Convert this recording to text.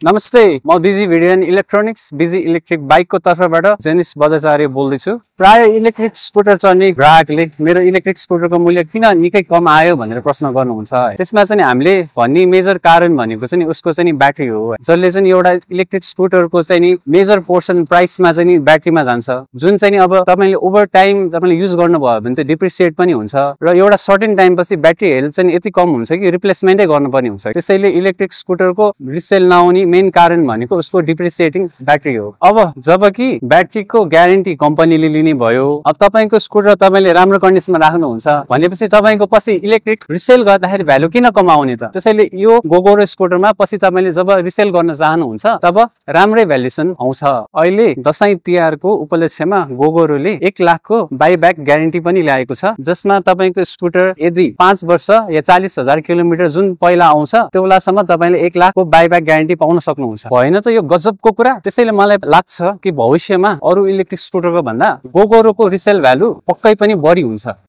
नमस्ते, म busy video and electronics busy electric बाइकको तर्फबाट जेनिस बजाचार्य बोल्दैछु। प्राय इलेक्ट्रिक स्कुटर चढ्ने ग्राहकले मेरो इलेक्ट्रिक स्कुटरको मूल्य किन निकै कम आयो भनेर प्रश्न गर्नुहुन्छ। त्यसमा चाहिँ हामीले भन्ने मेजर कारण भनेको चाहिँ उसको चाहिँ ब्याट्री हो, जसले चाहिँ एउटा इलेक्ट्रिक स्कुटरको चाहिँ मेजर पोर्सन प्राइसमा चाहिँ ब्याट्रीमा जान्छ, जुन चाहिँ अब तपाईँले ओभर टाइम तपाईँले युज गर्नुभयो भने त डिप्रिसिएट पनि हुन्छ र एउटा सर्टेन टाइम पछि ब्याट्री हेल्थ चाहिँ यति कम हुन्छ कि रिप्लेसमेन्टै गर्नुपर्ने हुन्छ। त्यसैले इलेक्ट्रिक स्कुटरको रिसेल नहुने मेन कारण भनेको उसको डिप्रिसिएटिङ ब्याट्री हो। अब जबकि ब्याट्रीको ग्यारेन्टी कम्पनीले लिने भयो, अब तपाईँको स्कुटर तपाईँले राम्रो कन्डिसनमा राख्नुहुन्छ भनेपछि तपाईँको पछि इलेक्ट्रिक रिसेल गर्दाखेरि भ्यालु किन कमाउने त। त्यसैले यो गोगोरो स्कुटरमा पछि तपाईँले जब रिसेल गर्न चाहनुहुन्छ तब राम्रै भ्यालुएसन आउँछ। अहिले दशैं तिहारको उपलक्ष्यमा गोगोरोले 1 लाखको बाइब्याक ग्यारेन्टी पनि ल्याएको छ, जसमा तपाईँको स्कुटर यदि 5 वर्ष या 40,000 किलोमिटर जुन पहिला आउँछ त्यो बेलासम्म तपाईँले 1 लाखको बाइब्याक ग्यारेन्टी पाउन सक्नुहुन्छ। होइन त यो गजबको कुरा। त्यसैले मलाई लाग्छ कि भविष्यमा अरू इलेक्ट्रिक स्कुटरको भन्दा गोगोरोको रिसेल भ्यालु पक्कै पनि बढी हुन्छ।